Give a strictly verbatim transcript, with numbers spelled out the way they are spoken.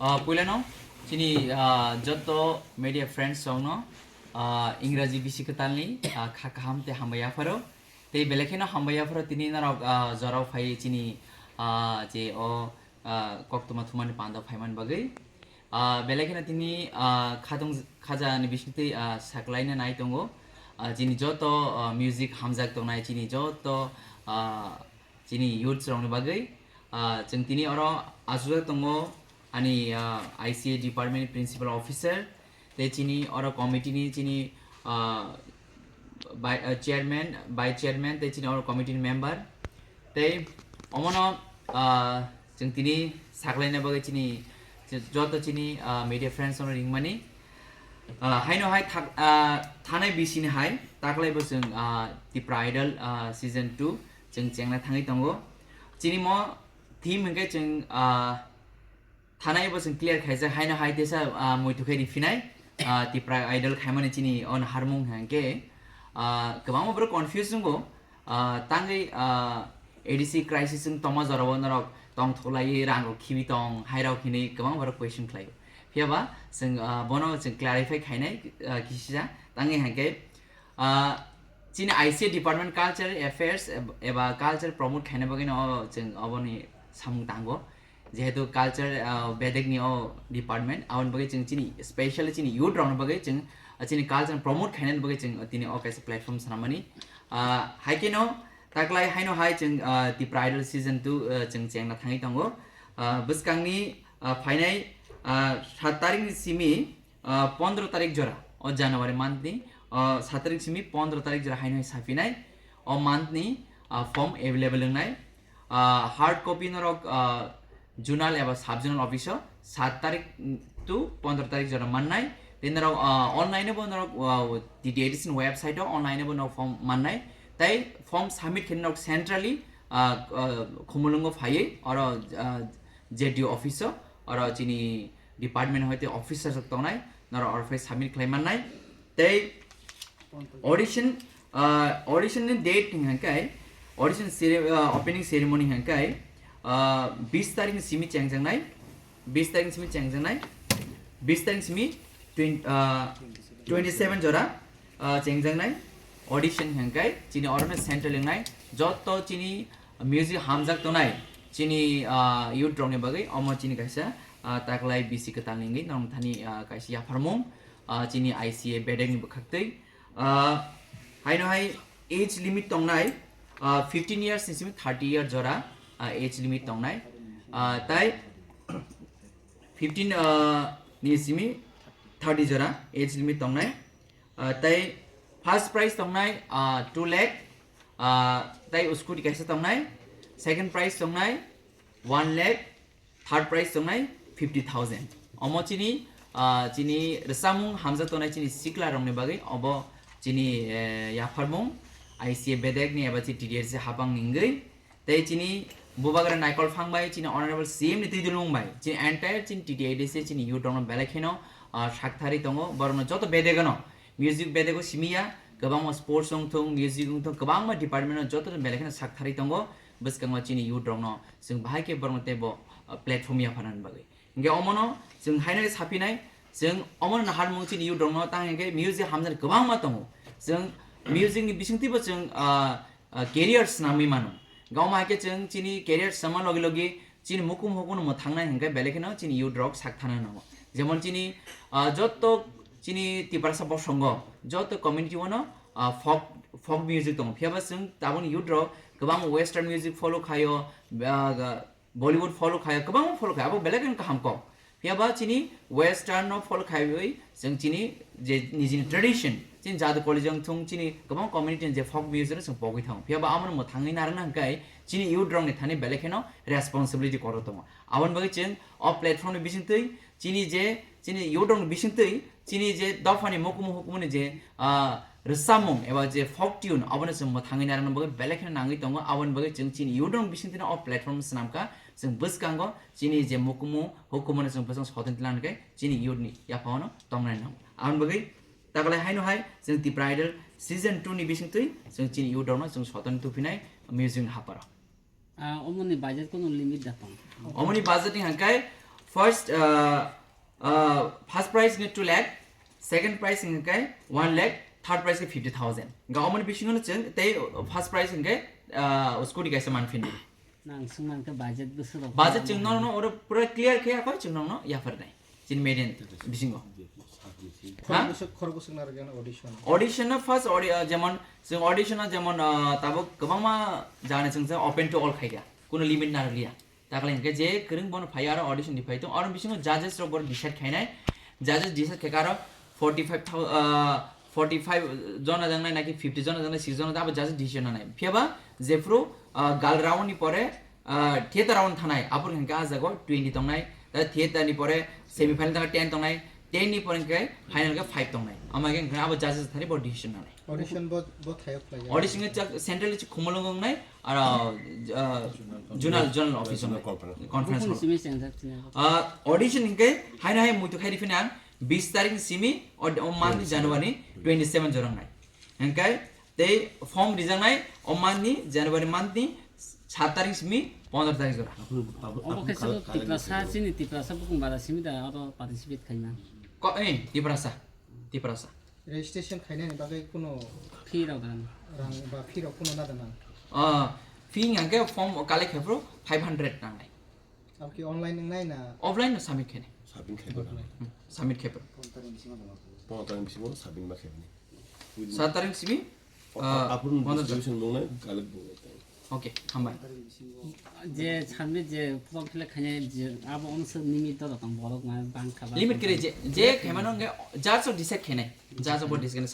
Ah, puilano chini, ah, joto media friends rokno, ah, Ingraji bisi kwtalni, ah, kha kaham tei hambai yapharo. Tei belai kheno hambai yapharo tini norok, ah, jorao phai chini, ah, je o, ah, koktwma thumani panda phaimani bagwi. Ah, belai kheno tini, ah, khatung khaja ni bisingtwi, ah, saklaina nai tongo. Ah, chini joto, ah, music hamjak tongnai chini joto, ah, chini youths rokni bagwi. Ah, chwng tini oro achukjak tongo ani, ah, I C A department ni principal officer, tei chini oro committee ni chini, ah, bai-, ah, chairman, vice chairman, tei chini oro committee ni member. Tei omono, ah, chwng tini saklaina bagwi chini joto chini, ah, media friends rokno ringmani. Ah, haino hai thak-, ah, thanai bisini hai taklai bo chwng, ah, Tipra Idol, ah, season two chwng chengna thangwi tongo. Chini mo theme hwnkhe chwng, ah, thanai bo chwng clear khaijak, haino hai tesa, ah, muitu khe riphinai, ah, Tipra Idol khaimani chini o naharmung hwnkhe, ah, kwbangma borok confuse wngo, ah, tangwi, ah, A D C crisis wng tongma jorao norok tongthoklaiwi rangrok khibi tong, hairok hinwi kwbang borok question khlaio. Phiyaba chwng, ah, bono chwng clarify khainai, ah, kisisa tangwi hwnkhe, ah, chini I C A department culture affairs eb-, eba culture promote khaina bagwino o chwng oboni samung tango. Jehetu culture, ah, bedekni o department, aboni bagwi chwng chini, specially chini youth rokni bagwi chwng, ah, chini culture promote khainani bagwi chwng tini o kaisa platform swnamani. Ah, hai kheno taklai haino hai chwng, ah, Tipra Idol season two, ah, chwng chengna thangwi tongo. Ah, bwskangni, ah, phainai, ah, sat tarikni simi, ah, pondro tarik jora, o January month ni, ah, sat tarik simi pondro tarik jora haino hai saphinai, o month ni, ah, form available wngnai. Ah, hard copy norok, ah, zonal eba sub zonal office o sat tarik to pondro tarik jora mannai. Tei norok, ah, online bo norok, ah, T T A D C ni website o online bo norok form mannai. Tei form submit khe norok centrally, ah, ah, Khumulwngo phaiwi oro, ah, J D O office o, oro chini department hoite officer rok tongnai, norok oro phai submit khlai mannai. Tei audition, ah, audition ni date hwnkhe, audition cere-, ah, opening ceremony hwnkhe, ah, bis tarik ni simi chengjaknai, bis tarik ni simi chengjaknai, bis tarik ni simi twen-, ah, twenty seven jora, ah, chengjaknai audition hwnkhe chini orono central wngnai joto chini music hamjak tongnai chini, ah, youth rokni bagwi omo chini kaisa, ah, taklai bisi kwtal ni wngwi norok thani, ah, kaisa yapharmung, ah, chini I C A bedek ni bwkhaktwi. Ah, haino hai age limit tongnai, ah, fifteen years ni simi thirty year jora, ah, age limit tongnai. Ah, tai fifteen, ah, ni simi thirty jora age limit tongnai. Ah, tai first prize tongnai, ah, two lakh, ah, tai scooty kaisa tongnai, second prize tongnai one lakh, third prize tongnai fifty thousand. Omo chini, ah, chini rwchapmung hamjak tongnai chini sikla rokni bagwi obo chini, eh, yapharmung I C A bedek ni eba chi T D S hapang ni wngwi. Tei chini bubagra Naikol Phang bai, chini Honorable C M ni twi dulmung bai, chini entire chini T T A D C chini youth rokno belai kheno, ah, sakthari tongo. Borokno joto bedegano, music bedego simiya, kwbangma sports wngthung, music wngthung, kwbangma department o joto belai kheno sakthari tongo. Bwskango chini youth rokno chwng bahai khe borokno teibo, ah, platform yapharnani bagwi. Hingke omono chwng haino saphinai, chwng omono naharmung chini youth rokno tang hingke music hamjani kwbangma tongo. Chwng music ni bisingtwibo chwng, ah, ah, career swnamwi mano. Gawma hai khe chwng chini career swngma logi logi chini mukum hukuno mwthangnai hingke belai kheno chini youth rok sak thana nango. Jemon chini, ah, joto chini Tiprasa bosongo joto community wano, ah, folk, folk music tongo. Phiyaba chwng taboni youth rok kwbang western music follow khaio, ah, Bollywood follow khaio, kwbangma follow khaio, abo belai kheno kaham kok. Phiyaba chini western no follow khaiwi chwng chini je nijini tradition, chini jadu college wngthung, chini kwbang community ni je folk music no chwng pogwi thango. Phiyaba amo no mwthangwi narwkna hwnkhe chini youth rok ni thani belai kheno responsibility kwrwi tongo. Aboni bagwi chwng o platform ni bisingtwi chini je, chini youth rok ni bisingtwi chini je dophani mukumu hukumuni je, ah, rwchapmung eba je folk tune, abono chwng mwthangwi narwkna bagwi belai kheno nangwi tongo. Aboni bagwi chwng chini youth rok ni bisingtwi no o platform swnamkha. Chwng bwskango chini je mukumu hukumu no chwng bwskango soton tilang khe chini youth ni yaphangno tongnai nango. Aboni bagwi taklai haino hai chwng Tipra Idol season two ni bisingtwi chwng chini youth rokno chwng soton tuphinai music ni haparo. Ah, omoni budget kono limit da tong? Omoni budget ni hangkai, First, uh, uh, first prize nge two lakh, second prize nge one lakh, third prize nge fifty thousand. Ga omoni bisingo no chwng tei first prize nge, uh, scooty kaisa manphino. Nang sungman khe budget bwswk rok Budget khe chwng nang no, no, oro pura clear khe akhoi chwng no, no, yapharnai. Chin median bisingo. Ha? Khorok bwswk, khorok bwswk narwkya audition. Audition no first audi-, uh, jemon, chwng audition no jemon, uh, tabuk kwbangma jani chwng, chwng open to all khaikha. Kuno limit narwkliya. Takle hwnkhe je kwrwng bono phai aro audition ni phai tong, aro bisingo judges rok bono decide khainai, judges decide khaikha aro forty five thousand, ah, forty five jona jangnai naki fifty jona jangnai, six jona abo judges decision nanai. Phiyaba jephru, ah, gal round ni pore, ah, theater round thanai, aboni hwnkhe ah jago twenty tongnai, ta theater ni pore semi final thangkhe ten tongnai, ten ni pore hwnkhe final khe five tongnai. Ama hwnkhe abo judges thani bo decision nanai. Audition bo, bo thayok khlai. Audition khe chak central chi khumulung wngnai, aro, ah, zonal, zonal office wngnai. Conference. Conference Buphang hall. Simi chengjak chini. Ah, audition hwnkhe haino hai muitu khai riphinang bis tarik simi o, o month ni January twenty seven jorangnai. Hwnkhe tei form rijaknai o month ni January month ni sat tarik simi pondro tarik jora. Obo khe sabo Tiprasa, chini Tiprasa bukung bara simi da oro participate khaima. Ko, eh, Tiprasa. Tiprasa. Registration khainani bagwi kuno Fee rok dan. Rang ba fee rok kuno nada nang? Ah, fee hwnkhe form collect khe phuru five hundred nangnai. Abo ki online wngnai na? Offline no submit khainai. Submit khai ba. Hmm, submit khe phuru. Pondro tarik bisingo submit ba khainai. Sat tarik simi, ah, apun pondro distribution wngnai, collect wngnai. Okay, hambai. Je submit je form fill up khainai je abo onse limit to tong borok ma bang kha ba. Limit kere je, je khaimano hwnkhe judge o decide khainai. Judge o bo decide khainai.